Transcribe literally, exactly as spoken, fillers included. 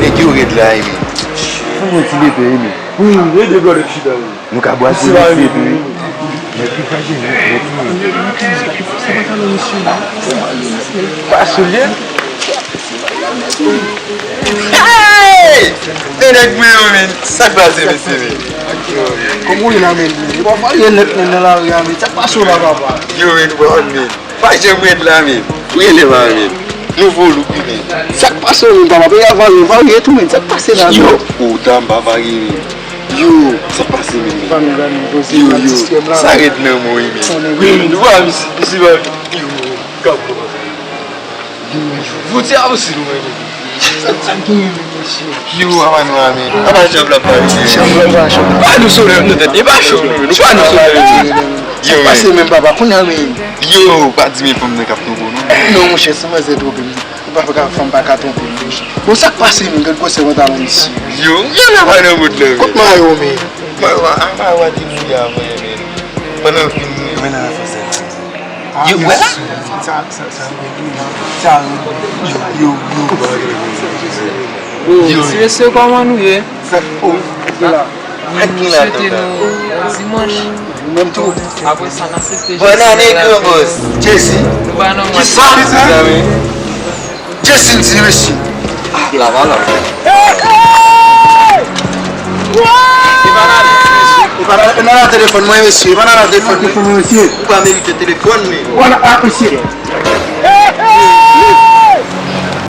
Nèg yo rèd la, wi, men. Fè mwen ti bebe, wi, men. Wi, ede blòdè chita, wi. Nou ka bwaze mesye tou, wi. Nèg ki fache, nèg ki. Sa pa talon mesye, non. Pa soulye. Hey! E nèg mwen yo, men. Sa k pase, mesye, men? Kòman w ye la, men? E pa pale nèt, men, nan lari a, men. Sa k pase w la, papa? Yo, men, nou pa konn, men. Pa janm rèd la, men. Rele m a, men. Nouvo look, wi, men. Sa k pase w, men, papa? Peyi a varye, varye tou, men. Sa k pase la, men? Yo, o, dam, pa varye, men. Yo, sa k pase, men? Yo, yo, sa rèd nan men w, wi, men. Wi, men, nou pa misi, misi, pa. Yo, kap. Yo, yo, yo. Yo, apa nou a, men? Apa djab la pa rive? Djab la pa cho. Pa nou sou lèv nou tèt. E pa cho. Nou pa nou sou lèv nou tèt. Yo, men. Pase menm papa, kounye a, men. Yo, pa di men fanm nan k ap twonpe w, non. Non, monchè, se manzè twonpe m. Ou pa ka, fanm pa ka twonpe m, monchè. Bon, sa k pase, men? Gad gwosè pantalon misye. Yo, yo la pa nan mond nan, men. Kot mayo, men? Mayo a, mayo a te mouye avan yè, men. Pandan l fin mouye, men nan fè sèl. Yo, wè la? Sa, sa, sa, yo, yo, yo, yo. Yo, ti mesye, kòman nou ye? Mwen swete nou dimanch. Apre sa, n aksepte Jezi. Bòn ane, gran bòs. Jezi. Nou pa nan mwa. Kisa? Jezi di, mesye. Ah, la, la, la. E pa nan, e pa nan, e pa nan telefòn mwen, mesye. E pa nan telefòn mwen, mesye. Ou pa merite telefòn, men. Vwala, ah, mesye.